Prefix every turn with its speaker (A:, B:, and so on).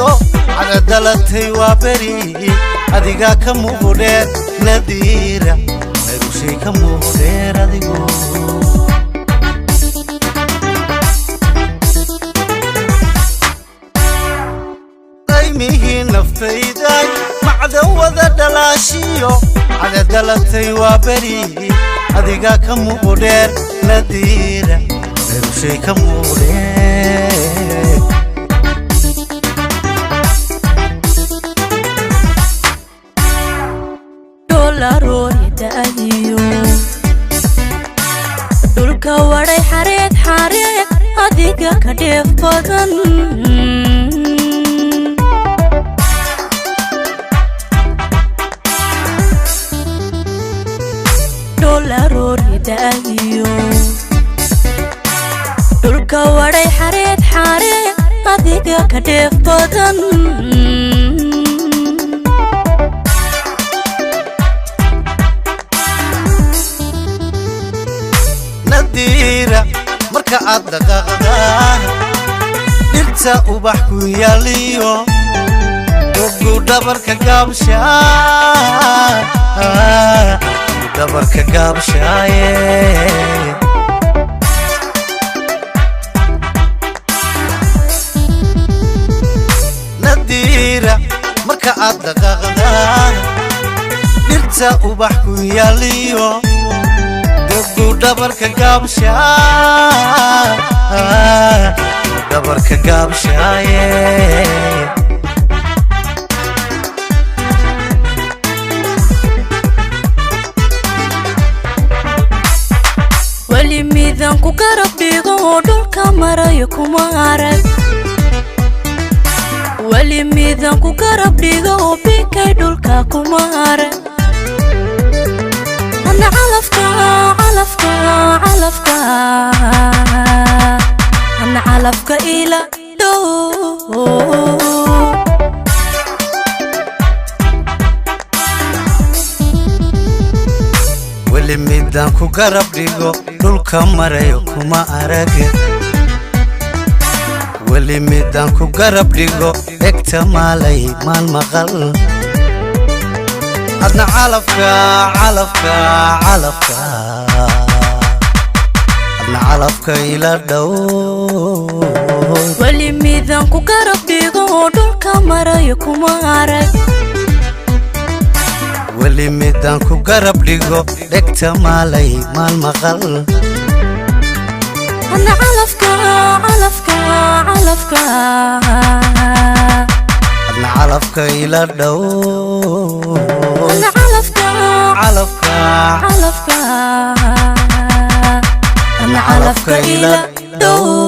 A: Da'ayo cadadalatay waa beri, adigaa ka muuqdheer Nadiira, nayrushay ka muuqdheer adigo. Qaymihii naftayday macdawada dhalaashiyo cadadalatay waa beri, adigaa ka muuqdheer Nadiira, nayrushay ka muuqdheer.
B: Dholaroori da'ayo dhulka wadhay xareed xareed, adiga ka dheef badan. Dholaroori da'ayo dhulka wadhay xareed xareed, adiga ka dheef badan.
A: Nadiira, marka aad dhaqaaqdaa dhirta ubax ku yaaliyo dogu dhabarka gaabshaa, dhabarka gaabshaaye. Nadiira, marka aad dhaqaaqdaa dhirta ubax ku yaaliyo dogu dhabarka gaabshaa, dhabarka gaabshaaye.
B: Weli midan ku garab dhigo oo dhulka marayo kuma arag. Weli midan ku garab dhigo oo bikay dhulka kuma arag. Hana calafka, calafka, calafka, hana calafka ila dhow.
A: Weli midaan ku garab dhigo dhulka marayo kuma arag. Weli midaan ku garab dhigo dhegta maalay maan maqal. Adna calafka, calafka, calafka, adna calafka ila dhow.
B: Weli midan ku garab dhigo oo dhulka marayo kuma arag.
A: Weli midaan ku garab dhigo dhegta maalay maan maqal.
B: Hana calafka, calafka, calafka,
A: Adna calafka ila dhow.
B: Hana calafka,
A: calafka,
B: calafka, hana calafka ila dhow.